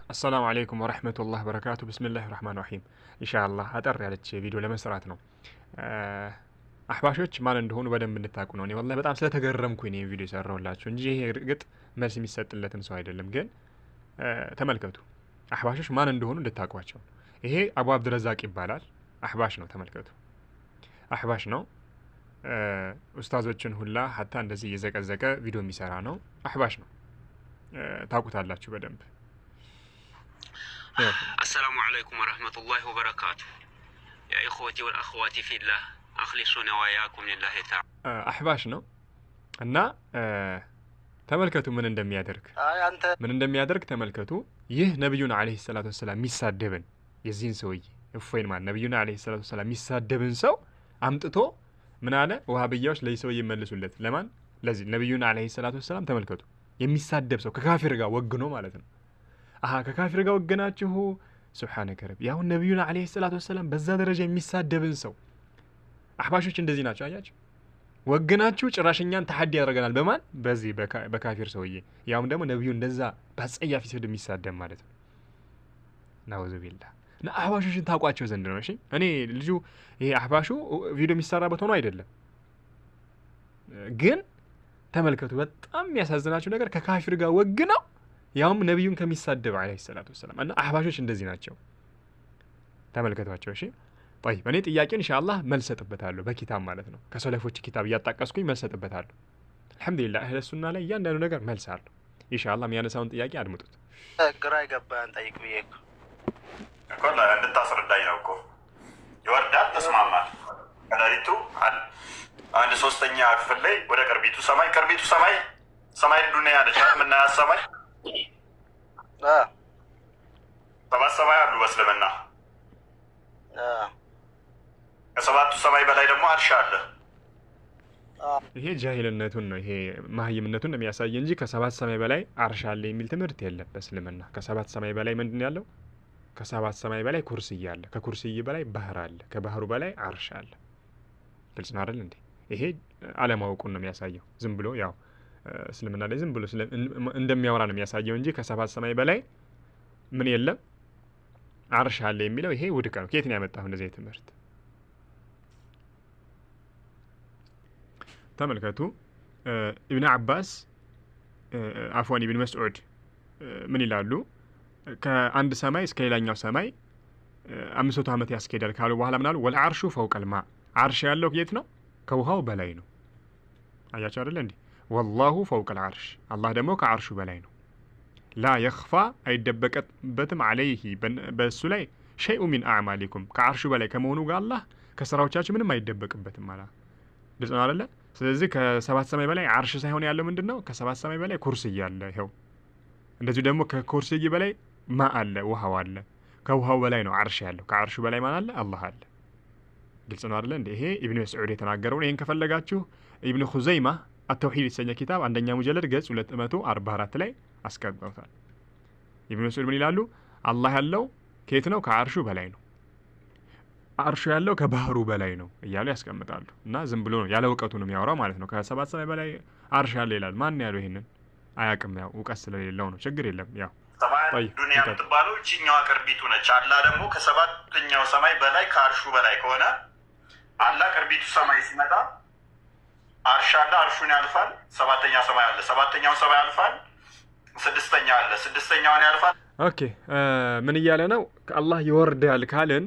السلام عليكم ورحمة الله وبركاته። بسم الله الرحمن الرحيم። ኢንሻአላህ አጠር ያለች ቪዲዮ ለመስራት ነው። አህባሾች ማን እንደሆኑ በደንብ እንድታውቁ ነው። እኔ والله በጣም ስለተገረምኩኝ ነው ቪዲዮ የሰራሁላችሁ እንጂ ይሄ እርግጥ መልስ የሚሰጥለትም ሰው አይደለም። ግን ተመልከቱ፣ አህባሾች ማን እንደሆኑ እንድታውቋቸው። ይሄ አቡ አብድረዛቅ ይባላል። አህባሽ ነው። ተመልከቱ፣ አህባሽ ነው። ኡስታዞችን ሁላ حتى እንደዚህ እየዘቀዘቀ ቪዲዮ የሚሰራ ነው። አህባሽ ነው። ታውቁታላችሁ በደንብ። السلام عليكم ورحمة الله وبركاته። يا إخوتي والأخوات في الله، أخلصوا نواياكم لله تعالى። አህባሽ ነው እና ተመልከቱ ምን እንደሚያደርግ፣ ምን እንደሚያደርግ ተመልከቱ። ይህ ነቢዩን عليه الصلاة والسلام የሚሳደብን የዚህን ሰውዬ እፎይን ማለት ነቢዩን عليه الصلاة والسلام የሚሳደብን ሰው አምጥቶ ምን አለ? ውሃብያዎች ለዚህ ሰውዬ መልሱለት። ለማን? ለዚህ ነቢዩን عليه الصلاة والسلام ተመልከቱ፣ የሚሳደብ ሰው ከካፊር ጋር ወግኖ ማለት ነው። አሀ ከካፊር ጋር ወገናችሁ። سبحانك ربي። ያሁን ነቢዩን عليه الصلاة والسلام በዛ ደረጃ የሚሳደብን ሰው፣ አህባሾች እንደዚህ ናቸው። አያችሁ፣ ወገናችሁ ጭራሽ እኛን تحدي ያደርገናል። በማን? በዚህ በካፊር ሰውዬ፣ ያውም ደግሞ ነቢዩ እንደዛ በአጸያፊ ስድብ የሚሳደብ ማለት ነው። نعوذ بالله። እና አህባሾችን ታውቋቸው ዘንድ ነው። እሺ እኔ ልጁ ይሄ አህባሹ ቪዲዮ የሚሰራበት ሆኖ አይደለም፣ ግን ተመልከቱ። በጣም የሚያሳዝናቸው ነገር ከካፊር ጋር ወግነው ያውም ነቢዩን ከሚሳደብ عليه الصلاة والسلام። እና አህባሾች እንደዚህ ናቸው። ተመልከቷቸው። እሺ طيب፣ እኔ ጥያቄውን ኢንሻአላህ መልስ ሰጥበታለሁ በኪታብ ማለት ነው። ከሰለፎች ኪታብ እያጣቀስኩኝ መልስ ሰጥበታለሁ። አልሐምዱሊላህ አህለ ሱና ላይ እያንዳንዱ ነገር መልስ አለው። ኢንሻአላህ የሚያነሳውን ጥያቄ አድምጡት። ግራ የገባህን ጠይቅ ብዬ እኮ። እኮ እንድታስረዳኝ ነው እኮ። ይወርዳል፣ ተስማማል። ከሌሊቱ አንድ ሶስተኛ ክፍል ላይ ወደ ቅርቢቱ ሰማይ፣ ቅርቢቱ ሰማይ ሰማይ ዱንያ ነች የምናያት ሰማይ። ሰባት ሰማይ አሉ በእስልምና። ከሰባቱ ሰማይ በላይ ደግሞ አርሽ አለ። ይሄ ጃሂልነቱን ነው፣ ይሄ መሀይምነቱን ነው የሚያሳይ እንጂ ከሰባት ሰማይ በላይ አርሽ አለ የሚል ትምህርት የለም በእስልምና። ከሰባት ሰማይ በላይ ምንድን ያለው? ከሰባት ሰማይ በላይ ኩርስይ አለ። ከኩርስይ በላይ ባህር አለ። ከባህሩ በላይ አርሽ አለ። ግልጽ ነው አይደል እንዴ? ይሄ አለማወቁን ነው የሚያሳየው። ዝም ብሎ ያው እስልምና ላይ ዝም ብሎ እንደሚያወራ ነው የሚያሳየው እንጂ ከሰባት ሰማይ በላይ ምን የለም አርሽ አለ የሚለው ይሄ ውድቅ ነው። ከየት ነው ያመጣው እንደዚህ ትምህርት? ተመልከቱ፣ ኢብን አባስ፣ عفوا ኢብን መስዑድ ምን ይላሉ? ከአንድ ሰማይ እስከ ሌላኛው ሰማይ 500 ዓመት ያስኬዳል ካሉ በኋላ ምን አሉ? والعرش فوق الماء፣ አርሽ ያለው የት ነው? ከውሃው በላይ ነው። አያቸው አይደለ እንዴ? والله فوق العرش፣ አላህ ደግሞ ከአርሹ በላይ ነው። لا يخفى አይደበቅበትም عليه በእሱ ላይ شيء من أعمالكم፣ ከአርሹ በላይ ከመሆኑ ጋር አላህ ከስራዎቻችሁ ምንም አይደበቅበትም ማለት ግልጽ ነው አይደለ? ስለዚህ ከሰባት ሰማይ በላይ አርሽ ሳይሆን ያለው ምንድን ነው? ከሰባት ሰማይ በላይ ኩርስይ አለ። ይኸው እንደዚሁ ደግሞ ከኩርስይ በላይ ማ አለ፣ ውሃው አለ። ከውሃው በላይ ነው አርሽ ያለው። ከአርሹ በላይ ማን አለ? አላህ አለ። ግልጽ ነው አይደለ? እንደ ይሄ ኢብኑ መስዑድ የተናገረውን ይሄን ከፈለጋችሁ ኢብኑ ኹዘይማ አተውሂድ የተሰኘ ኪታብ አንደኛ مجلد ገጽ 244 ላይ አስቀምጠውታል። ኢብኑ መስዑድ ምን ይላሉ? አላህ ያለው ከየት ነው? ከአርሹ በላይ ነው። አርሹ ያለው ከባህሩ በላይ ነው እያሉ ያስቀምጣሉ። እና ዝም ብሎ ነው ያለ እውቀቱ ነው የሚያወራው ማለት ነው። ከሰባት ሰማይ በላይ አርሽ አለ ይላል። ማን ያለው ይሄንን? አያውቅም። ያው እውቀት ስለሌለው ነው። ችግር የለም። ያው ሰማይ ዱንያ የምትባለው እችኛዋ ቅርቢቱ ነች። አላህ ደግሞ ከሰባተኛው ሰማይ በላይ ከአርሹ በላይ ከሆነ አላህ ቅርቢቱ ሰማይ ሲመጣ አርሽ አለ፣ አርሹን ያልፋል። ሰባተኛ ሰማይ አለ፣ ሰባተኛውን ሰማይ ያልፋል። ስድስተኛ አለ፣ ስድስተኛውን ያልፋል። Okay፣ ምን እያለ ነው? አላህ ይወርዳል ካልን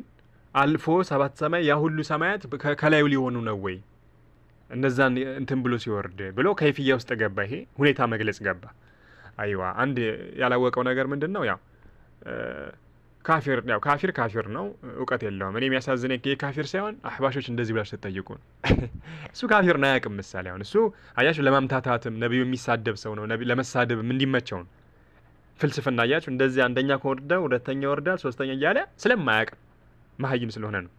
አልፎ ሰባት ሰማይ ያ ሁሉ ሰማያት ከላዩ ሊሆኑ ነው ወይ? እነዛን እንትን ብሎ ሲወርድ ብሎ كيفية ውስጥ ገባ። ይሄ ሁኔታ መግለጽ ገባ። أيوه አንድ ያላወቀው ነገር ምንድን ነው? ያው ካፊር፣ ያው ካፊር ካፊር ነው፣ እውቀት የለውም። እኔ የሚያሳዝነኝ የካፊር ሳይሆን አህባሾች እንደዚህ ብላችሁ ስትጠይቁ ነው። እሱ ካፊር ነው አያውቅም። ምሳሌ አሁን እሱ አያችሁ ለማምታታትም ነቢዩ የሚሳደብ ሰው ነው፣ ለመሳደብም እንዲመቸው ነው። ፍልስፍና አያችሁ እንደዚህ አንደኛ ከወርደ ሁለተኛ ወርዳል ሶስተኛ እያለ ስለማያውቅ መሀይም ስለሆነ ነው።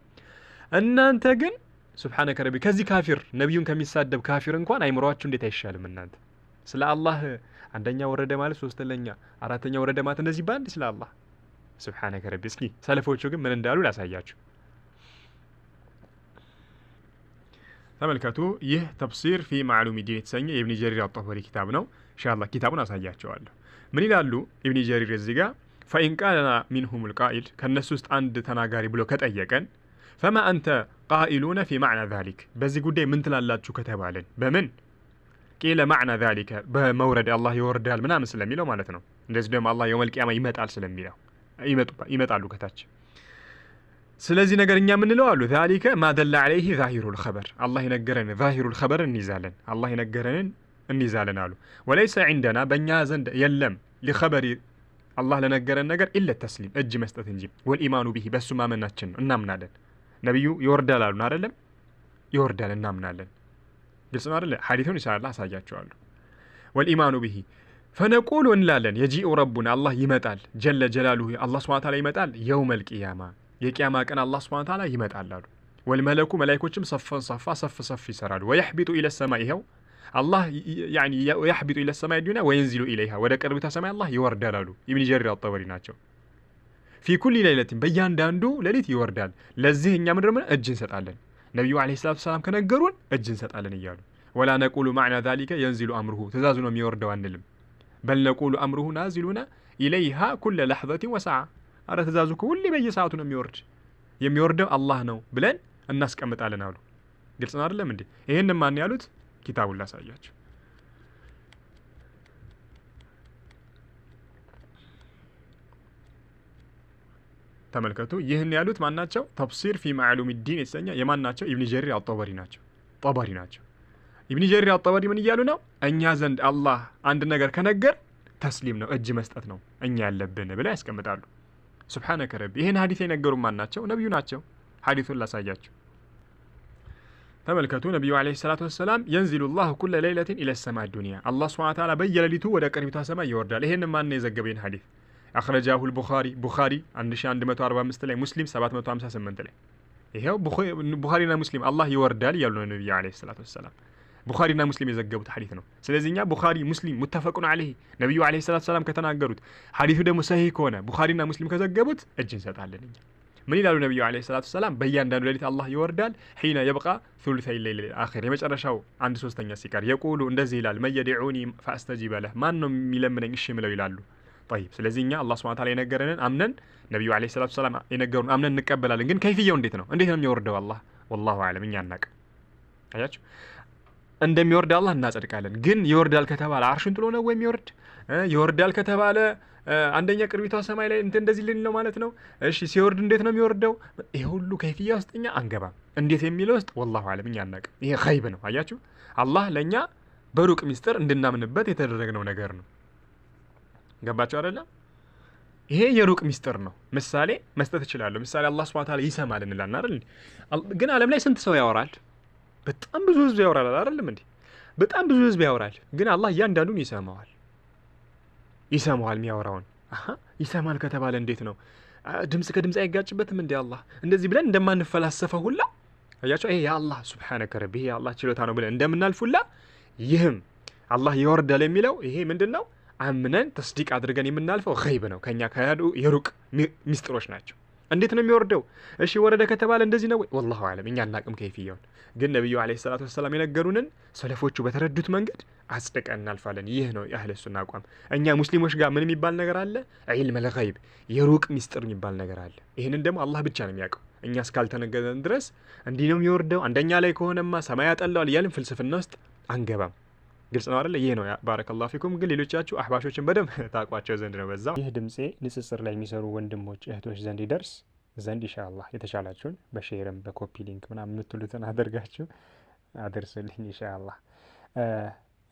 እናንተ ግን سبحانك ربي ከዚህ ካፊር ነቢዩን ከሚሳደብ ካፊር እንኳን አይምሯችሁ እንዴት አይሻልም? እናንተ ስለ አላህ አንደኛ ወረደ ማለት ሶስተኛ አራተኛ ወረደ ማለት እንደዚህ በአንድ ስለ አላህ سبحانك ربي። እስኪ ሰለፎቹ ግን ምን እንዳሉ ላሳያችሁ። ተመልከቱ። ይህ تبصير في معلوم الدين የተሰኘ የኢብኒ ጀሪር አጠበሪ ኪታብ ነው። ኢንሻአላህ ኪታቡን አሳያቸዋለሁ። ምን ይላሉ ኢብኒ ጀሪር እዚህ ጋር? فإن قال منهم القائل ከእነሱ ውስጥ አንድ ተናጋሪ ብሎ ከጠየቀን فما أنت قائلون في معنى ذلك በዚህ ጉዳይ ምን ትላላችሁ ከተባለን በምን قيل معنى ذلك በመውረድ አላህ ይወርዳል ምናምን ስለሚለው ማለት ነው። እንደዚህ ደግሞ አላህ يوم القيامة ይመጣል ስለሚለው ይመጣሉ ከታች። ስለዚህ ነገር እኛ የምንለው አሉ ذلك ما دل عليه ظاهر الخبر አላህ የነገረን ظاهر الخبر እንይዛለን፣ አላህ የነገረንን እንይዛለን አሉ። وليس عندنا በእኛ ዘንድ የለም لخبر አላህ ለነገረን ነገር إلا التسليم እጅ መስጠት እንጂ والإيمان به በእሱ ማመናችን ነው፣ እናምናለን። ነቢዩ ይወርዳል አሉን አይደለም? ይወርዳል እናምናለን። ግልጽ ነው አይደለ? ሐዲሱን ኢንሻአላህ አሳያቸዋለሁ። والإيمان به فنقول እንላለን يجيء ربنا አላህ ይመጣል፣ جل جلاله አላህ سبحانه وتعالى ይመጣል፣ يوم القيامة የቅያማ ቀን አላህ سبحانه وتعالى ይመጣል አሉ። والملك መላይኮችም صفا صفا ሰፍ ሰፍ ይሰራሉ። ويهبط إلى السماء ይኸው አላህ يعني ويهبط إلى السماء الدنيا وينزل إليها ወደ ቅርቢቷ ሰማይ አላህ ይወርዳል አሉ። ኢብን ጀሪር አጠበሪ ናቸው። في كل ليلة በእያንዳንዱ ሌሊት ይወርዳል። ለዚህ እኛ ምንድን ነው እጅ እንሰጣለን። ነቢዩ عليه الصلاة والسلام ከነገሩን እጅ እንሰጣለን እያሉ ولا نقول معنى ذلك ينزل أمره ትእዛዙ ነው የሚወርደው አንልም። بل نقول أمره نازل إليها كل لحظة وساعة አረ ትእዛዙ ሁሌ በየሰዓቱ ነው የሚወርድ የሚወርደው አላህ ነው ብለን እናስቀምጣለን አሉ። ግልጽ ነው አይደለም እንዴ? ይህን ማን ያሉት? ኪታቡን ላሳያችሁ። ተመልከቱ። ይህን ያሉት ማን ናቸው? تبصير في معلوم الدين የተሰኘ የማን ናቸው? ኢብኒ ጀሪር አጠበሪ ናቸው። ጠበሪ ናቸው። ኢብኒ ጀሪር አጠበሪ ምን እያሉ ነው? እኛ ዘንድ አላህ አንድ ነገር ከነገር ተስሊም ነው እጅ መስጠት ነው እኛ ያለብን ብለው ያስቀምጣሉ። سبحانك ربي። ይህን ሀዲስ የነገሩ ማን ናቸው? ነቢዩ ናቸው። ሀዲሱን ላሳያችሁ። ተመልከቱ። ነቢዩ عليه الصلاة والسلام ينزل الله كل ليلة إلى السماء الدنيا አላህ سبحانه وتعالى በየሌሊቱ ወደ ቅርቢቷ ሰማይ ይወርዳል። ይህን ማን ነው የዘገበ? ይህን ሀዲስ أخرجه البخاري ቡኻሪ 1145 ላይ፣ ሙስሊም 758 ላይ። ይሄው ቡኻሪና ሙስሊም አላህ ይወርዳል እያሉ ነው ነቢዩ عليه الصلاة والسلام። ቡኻሪና ሙስሊም የዘገቡት ሐዲስ ነው። ስለዚህ እኛ ቡኻሪ ሙስሊም متفق عليه ነቢዩ عليه الصلاة والسلام ከተናገሩት ሐዲሱ ደግሞ ሰሂህ ከሆነ ቡኻሪና ሙስሊም ከዘገቡት እጅ እንሰጣለን። እኛ ምን ይላሉ ነቢዩ عليه الصلاة والسلام? በእያንዳንዱ ሌሊት አላህ ይወርዳል። حين يبقى ثلثي الليل الآخر የመጨረሻው አንድ ሶስተኛ ሲቀር يقول እንደዚህ ይላል من يدعوني فأستجيب له ማን ነው የሚለምነኝ እሺ ምለው ይላሉ። طيب ስለዚህ እኛ አላህ سبحانه وتعالى የነገረንን አምነን ነቢዩ عليه الصلاة والسلام የነገሩን አምነን እንቀበላለን። ግን ከይፍያው እንዴት ነው? እንዴት ነው የሚወርደው አላህ? والله أعلم እኛ አናቅም። አያችሁ እንደሚወርድ አላህ እናጸድቃለን። ግን ይወርዳል ከተባለ አርሽን ጥሎ ነው ወይ የሚወርድ? ይወርዳል ከተባለ አንደኛ ቅርቢቷ ሰማይ ላይ እንትን እንደዚህ ልንል ነው ማለት ነው። እሺ ሲወርድ እንዴት ነው የሚወርደው? ይሄ ሁሉ ከይፍያ ውስጥ እኛ አንገባም። እንዴት የሚለው ውስጥ والله أعلم እኛ አናቅም። ይሄ ገይብ ነው። አያችሁ አላህ ለእኛ በሩቅ ሚስጥር እንድናምንበት የተደረግነው ነገር ነው። ገባችሁ አይደለም? ይሄ የሩቅ ሚስጥር ነው። ምሳሌ መስጠት እችላለሁ። ምሳሌ አላህ سبحانه وتعالى ይሰማል እንላለን አይደል? ግን ዓለም ላይ ስንት ሰው ያወራል? በጣም ብዙ ህዝብ ያወራል አይደለም እንዴ? በጣም ብዙ ህዝብ ያወራል። ግን አላህ እያንዳንዱን ይሰማዋል። ይሰማዋል የሚያወራውን። አሃ ይሰማል ከተባለ እንዴት ነው ድምጽ ከድምጽ አይጋጭበትም እንዴ አላህ? እንደዚህ ብለን እንደማንፈላሰፈው ሁላ አያቸው። ይሄ የአላህ سبحانك ربي፣ ይሄ የአላህ ችሎታ ነው ብለን እንደምናልፍ ሁላ ይህም አላህ ይወርዳል የሚለው ይሄ ምንድን ነው? አምነን تصديق አድርገን የምናልፈው ገይብ ነው። ከኛ ከያዱ የሩቅ ሚስጥሮች ናቸው። እንዴት ነው የሚወርደው? እሺ ወረደ ከተባለ እንደዚህ ነው ወይ? والله أعلم እኛ አናቅም ከይፍያውን። ግን ነቢዩ عليه الصلاة والسلام የነገሩንን ሰለፎቹ በተረዱት መንገድ አጽድቀን እናልፋለን። ይህ ነው የአህለ ሱና አቋም። እኛ ሙስሊሞች ጋር ምን የሚባል ነገር አለ? علم الغيب የሩቅ ሚስጥር የሚባል ነገር አለ። ይህንን ደግሞ አላህ ብቻ ነው የሚያውቀው። እኛ እስካልተነገረን ድረስ እንዲህ ነው የሚወርደው፣ አንደኛ ላይ ከሆነማ ሰማይ ያጠለዋል እያልን ፍልስፍና ውስጥ አንገባም። ግልጽ ነው አይደለ? ይህ ነው بارك الله فيكم። ግን ሌሎቻችሁ አህባሾችን በደንብ ታውቋቸው ዘንድ ነው በዛው። ይህ ድምፄ ንጽጽር ላይ የሚሰሩ ወንድሞች እህቶች ዘንድ ይደርስ ዘንድ ኢንሻአላህ የተቻላችሁን በ share ም በ copy link ምናምን የምትሉትን አድርጋችሁ አድርሱልኝ ኢንሻአላህ።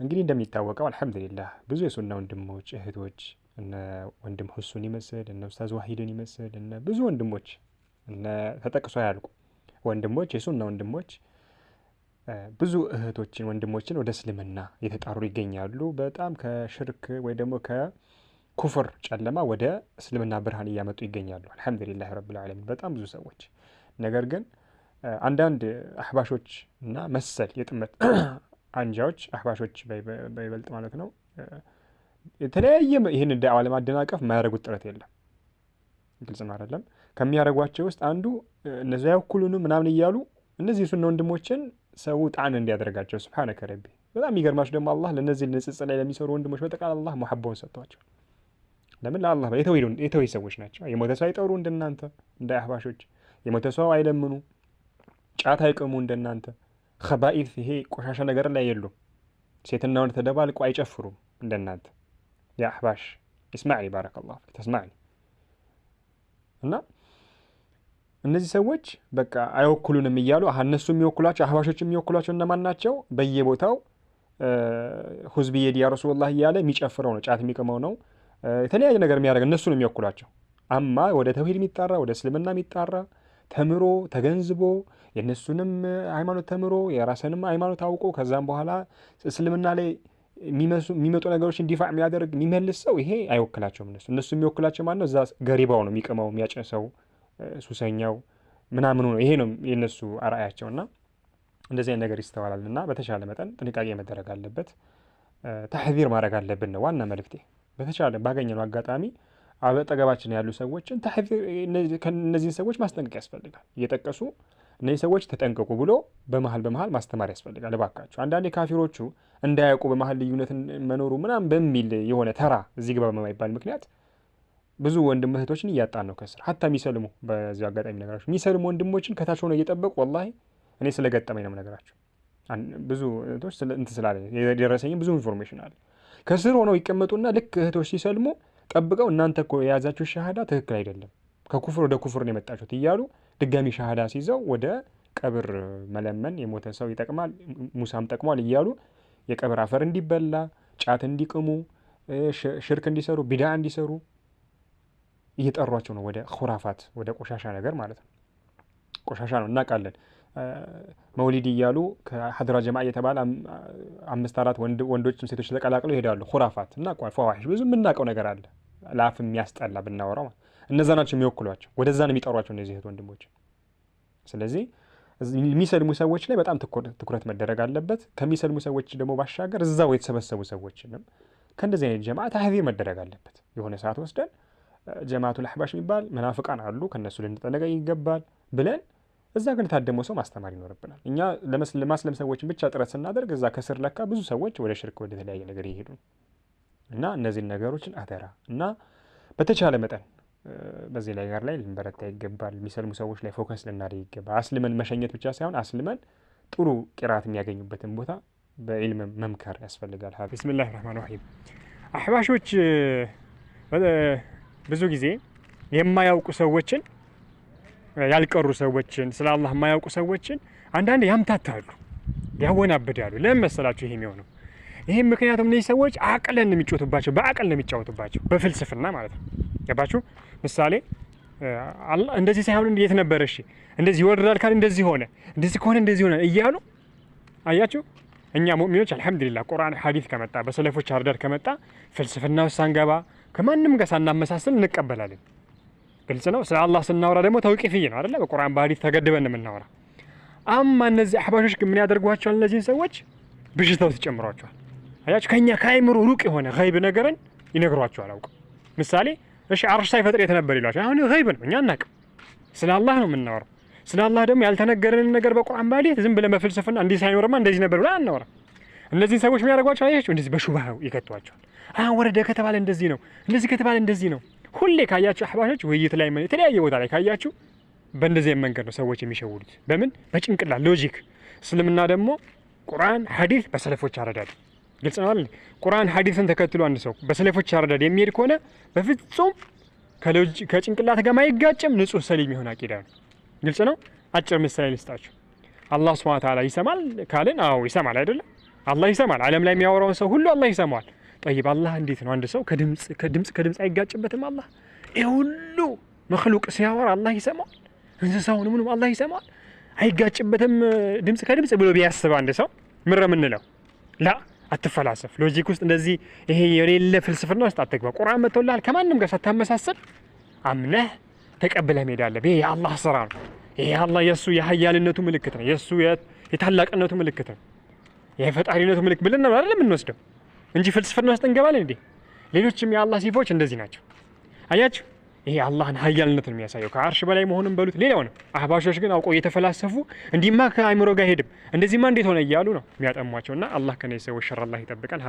እንግዲህ እንደሚታወቀው አልሐምዱሊላህ ብዙ የሱና ወንድሞች እህቶች እነ ወንድም ሁሱን ይመስል እነ ኡስታዝ ዋሂድን ይመስል እነ ብዙ ወንድሞች እነ ተጠቅሶ አያልቁ ወንድሞች የሱና ወንድሞች ብዙ እህቶችን ወንድሞችን ወደ እስልምና የተጣሩ ይገኛሉ። በጣም ከሽርክ ወይ ደግሞ ከኩፍር ጨለማ ወደ እስልምና ብርሃን እያመጡ ይገኛሉ። አልሐምዱሊላህ ረብል ዓለሚን በጣም ብዙ ሰዎች። ነገር ግን አንዳንድ አህባሾች እና መሰል የጥመት አንጃዎች አህባሾች በይበልጥ ማለት ነው የተለያየ ይህን ዳዕዋ ለማደናቀፍ የማያደርጉት ጥረት የለም። ግልጽ ነው አይደለም? ከሚያደርጓቸው ውስጥ አንዱ እነዚያ ያኩሉኑ ምናምን እያሉ እነዚህ የሱና ወንድሞችን ሰው ጣን እንዲያደርጋቸው። سبحانك ربي። በጣም የሚገርማችሁ ደግሞ አላህ ለእነዚህ ንጽጽር ላይ ለሚሰሩ ወንድሞች በጠቅላላ አላህ ሙሐባውን ሰጥቷቸው ለምን? ለአላህ የተውሂድ ሰዎች ናቸው። የሞተ ሰው አይጠሩ እንደናንተ እንደ አህባሾች፣ የሞተ ሰው አይለምኑ፣ ጫት አይቅሙ እንደናንተ። ከባኢት ይሄ ቆሻሻ ነገር ላይ የሉም። ሴትና ወንድ ተደባልቆ አይጨፍሩም እንደናንተ። የአህባሽ እስማዕኒ ባረከላሁ ፊክ ተስማዕኒ። እና እነዚህ ሰዎች በቃ አይወክሉንም እያሉ እነሱ የሚወክሏቸው አህባሾች የሚወክሏቸው እነማን ናቸው? በየቦታው ሁዝ ቢየዲ ያ ረሱሉላህ እያለ የሚጨፍረው ነው፣ ጫት የሚቅመው ነው፣ የተለያየ ነገር የሚያደርግ እነሱ ነው የሚወክሏቸው። አማ ወደ ተውሂድ የሚጣራ፣ ወደ እስልምና የሚጣራ፣ ተምሮ ተገንዝቦ የእነሱንም ሃይማኖት ተምሮ የራስንም ሃይማኖት አውቆ ከዛም በኋላ እስልምና ላይ የሚመጡ ነገሮችን ዲፋዕ የሚያደርግ የሚመልስ ሰው ይሄ አይወክላቸውም። እነሱ የሚወክላቸው ማነው? እዛ ገሪባው ነው የሚቅመው፣ የሚያጨሰው፣ ሱሰኛው ምናምኑ ነው። ይሄ ነው የእነሱ አርአያቸው። እና እንደዚህ አይነት ነገር ይስተዋላል። እና በተሻለ መጠን ጥንቃቄ መደረግ አለበት፣ ተሕዚር ማድረግ አለብን ነው ዋና መልእክቴ። በተቻለ ባገኘነው አጋጣሚ አጠገባችን ያሉ ሰዎችን እነዚህን ሰዎች ማስጠንቀቅ ያስፈልጋል። እየጠቀሱ እነዚህ ሰዎች ተጠንቀቁ ብሎ በመሀል በመሀል ማስተማር ያስፈልጋል። እባካችሁ አንዳንዴ ካፊሮቹ እንዳያውቁ በመሀል ልዩነት መኖሩ ምናምን በሚል የሆነ ተራ እዚህ ግባ በማይባል ምክንያት ብዙ ወንድም እህቶችን እያጣን ነው ከስር። ሀታ የሚሰልሙ፣ በዚሁ አጋጣሚ ነገራቸው፣ የሚሰልሙ ወንድሞችን ከታች ሆነው እየጠበቁ፣ ወላሂ እኔ ስለገጠመኝ ነው ነገራቸው። ብዙ እህቶች እንትን ስላለ የደረሰኝም ብዙ information አለ። ከስር ሆነው ይቀመጡና ልክ እህቶች ሲሰልሙ ጠብቀው እናንተ እኮ የያዛችሁ ሻሃዳ ትክክል አይደለም፣ ከኩፍር ወደ ኩፍር ነው የመጣችሁት እያሉ ድጋሚ ሻሃዳ ሲይዘው ወደ ቀብር መለመን፣ የሞተ ሰው ይጠቅማል፣ ሙሳም ጠቅሟል እያሉ የቀብር አፈር እንዲበላ፣ ጫት እንዲቅሙ፣ ሽርክ እንዲሰሩ፣ ቢዳ እንዲሰሩ እየጠሯቸው ነው። ወደ ኩራፋት፣ ወደ ቆሻሻ ነገር ማለት ነው። ቆሻሻ ነው እናውቃለን። መውሊድ እያሉ ከሀድራ ጀማ እየተባለ አምስት አራት ወንዶችም ሴቶች ተቀላቅለው ይሄዳሉ። ኩራፋት እና ፈዋሒሽ ብዙ የምናውቀው ነገር አለ። ለአፍ የሚያስጠላ ብናወራው እነዛ ናቸው የሚወክሏቸው፣ ወደዛ ነው የሚጠሯቸው እነዚህ እህት ወንድሞች። ስለዚህ የሚሰልሙ ሰዎች ላይ በጣም ትኩረት መደረግ አለበት። ከሚሰልሙ ሰዎች ደግሞ ባሻገር እዛው የተሰበሰቡ ሰዎችንም ከእንደዚህ አይነት ጀማዓ ተሕዚር መደረግ አለበት። የሆነ ሰዓት ወስደን ጀማዓቱል አሕባሽ የሚባል መናፍቃን አሉ፣ ከእነሱ ልንጠነቀቅ ይገባል ብለን እዛ ግን የታደመው ሰው ማስተማር ይኖርብናል። እኛ ለማስለም ሰዎችን ብቻ ጥረት ስናደርግ እዛ ከስር ለካ ብዙ ሰዎች ወደ ሽርክ፣ ወደ ተለያየ ነገር ይሄዱ እና እነዚህን ነገሮችን አደራ እና በተቻለ መጠን በዚህ ላይ ጋር ላይ ልንበረታ ይገባል። የሚሰልሙ ሰዎች ላይ focus ልናደርግ ይገባል። አስልመን መሸኘት ብቻ ሳይሆን አስልመን ጥሩ ቂራት የሚያገኙበትን ቦታ በዒልም መምከር ያስፈልጋል። ቢስሚላህ ራህማን ራሂም። አሕባሾች ብዙ ጊዜ የማያውቁ ሰዎችን፣ ያልቀሩ ሰዎችን፣ ስለ አላህ የማያውቁ ሰዎችን አንዳንዴ ያምታታሉ፣ ያወናብዳሉ። ለምን መሰላችሁ ይሄ የሚሆነው? ይሄም ምክንያቱም እነዚህ ሰዎች አቅለን ነው የሚጫወቱባቸው፣ በአቅል ነው የሚጫወቱባቸው፣ በፍልስፍና ማለት ነው። ገባችሁ? ምሳሌ አላህ እንደዚህ ሳይሆን የት ነበር? እሺ እንደዚህ ይወርዳል ካል እንደዚህ ሆነ፣ እንደዚህ ከሆነ እንደዚህ ሆነ እያሉ አያችሁ። እኛ ሙእሚኖች አልሐምዱሊላህ ቁርአን ሐዲስ ከመጣ፣ በሰለፎች አረዳድ ከመጣ ፍልስፍና ውስጥ ሳንገባ ከማንም ጋር ሳናመሳስል እንቀበላለን። ግልጽ ነው። ስለ አላህ ስናወራ ደግሞ ተውቂፍይ ነው አይደለ? በቁርአን በሐዲስ ተገድበን ነው የምናወራ። አማ እነዚህ አሕባሾች ግን ምን ያደርጓቸዋል? እነዚህን ሰዎች ብዥታ ውስጥ ይጨምሯቸዋል። አያችሁ፣ ከኛ ከአይምሮ ሩቅ የሆነ ገይብ ነገርን ይነግሯቸዋል አውቀው። ምሳሌ እሺ አርሽ ሳይፈጥር የት ነበር ይሏቸዋል። አሁን ገይብ ነው፣ እኛ አናውቅም። ስለ አላህ ነው የምናወራው። ስለ አላህ ደግሞ ያልተነገረንን ነገር በቁርአን በሐዲስ ዝም ብለን በፍልስፍና እንዲህ ሳይኖርማ እንደዚህ ነበር ብለን አናወራም። እነዚህን ሰዎች ምን ያደርጓቸዋል? አያችሁ፣ እንደዚህ በሹብሃ ይከቷቸዋል። አሁን ወረደ ከተባለ እንደዚህ ነው፣ እንደዚህ ከተባለ እንደዚህ ነው። ሁሌ ካያችሁ አሕባሾች ውይይት ላይ የተለያየ ቦታ ላይ ካያችሁ በእንደዚህ መንገድ ነው ሰዎች የሚሸውዱት። በምን? በጭንቅላት logic። እስልምና ደግሞ ቁርአን ሐዲስ በሰለፎች አረዳድ፣ ግልጽ ነው አይደል? ቁርአን ሐዲስን ተከትሎ አንድ ሰው በሰለፎች አረዳድ የሚሄድ ከሆነ በፍጹም ከጭንቅላት ጋር ማይጋጭም ንጹህ ሰሊም የሆነ አቂዳ ነው። ግልጽ ነው። አጭር ምሳሌ ልስጣችሁ። አላህ ሱብሓነሁ ወተዓላ ይሰማል ካልን አዎ ይሰማል አይደለም? አላህ ይሰማል። ዓለም ላይ የሚያወራውን ሰው ሁሉ አላህ ይሰማዋል። ጠይብ አላህ እንዴት ነው አንድ ሰው ከድምጽ አይጋጭበትም? አላህ ይሄ ሁሉ መክሉቅ ሲያወራ አላህ ይሰማዋል። እንስሳውን ምንም አላህ ይሰማዋል። አይጋጭበትም ድምጽ ከድምጽ ብሎ ቢያስብ አንድ ሰው ምረ ምንለው? ላ አትፈላሰፍ። logic ውስጥ እንደዚህ ይሄ የሌለ ፍልስፍና ውስጥ አትግባ። ቁርአን መጥቶልሃል። ከማንም ጋር ሳታመሳስል አምነህ ተቀብለህ መሄድ አለብህ። ይሄ የአላህ ስራ ነው። ይሄ አላህ የእሱ የሀያልነቱ ምልክት ነው። የእሱ የታላቅነቱ ምልክት ነው። የፈጣሪነቱ ምልክት ብለን ነው አይደል የምንወስደው እንጂ ፍልስፍና ውስጥ እንገባለን እንዴ? ሌሎችም የአላህ ሲፎች እንደዚህ ናቸው። አያችሁ፣ ይሄ አላህን ሀያልነት ነው የሚያሳየው። ከአርሽ በላይ መሆኑን በሉት ሌላው ነው። አህባሾች ግን አውቀው እየተፈላሰፉ እንዲህማ ከአይምሮ ጋር አይሄድም፣ እንደዚህማ እንዴት ሆነ እያሉ ነው የሚያጠሟቸውና አላህ ከነዚህ ሰዎች ሸር አላህ ይጠብቀን።